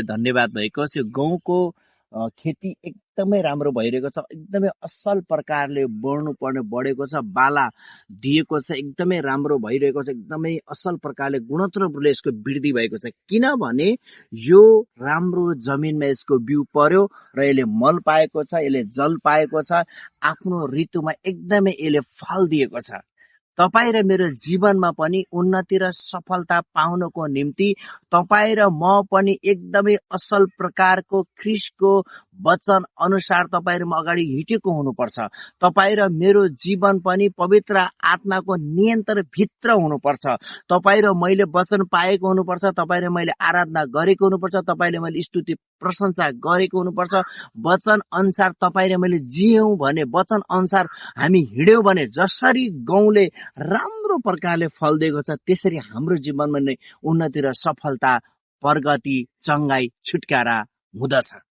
धन्यवाद भएको छ। यो गहुँको खेती एकदमै राम्रो भइरहेको छ, एकदमै असल प्रकारले बढेको छ, बाला दिएको छ, एकदमै राम्रो भइरहेको छ, एकदमै असल प्रकारले गुणोत्तर रूपले यसको वृद्धि भएको छ। किनभने यो राम्रो जमिनमा यसको बिउ पर्यो र यसले मल पाएको छ, यसले जल पाएको छ, आफ्नो ऋतुमा एकदमै यसले फल दिएको छ। तपाईँ र मेरो जीवनमा पनि उन्नति र सफलता पाउनको निम्ति तपाईँ र म पनि एकदमै असल प्रकारको ख्रीष्टको वचन अनुसार तपाईँ र म अगाडि हिँडेको हुनुपर्छ। तपाईँ र मेरो जीवन पनि पवित्र आत्माको नियन्त्रण भित्र हुनुपर्छ। तपाईँ र मैले वचन पाएको हुनुपर्छ, तपाईँ र मैले आराधना गरेको हुनुपर्छ, तपाईँले मैले स्तुति प्रशंसा गरेको हुनुपर्छ। वचन अनुसार तपाईँ र मैले जियौँ भने, वचन अनुसार हामी हिँड्यौँ भने, जसरी गहुँले राम्रो प्रकारले फल दिएको छ त्यसरी हाम्रो जीवनमा नै उन्नति र सफलता, प्रगति, चंगाई, छुटकारा हुँदछ।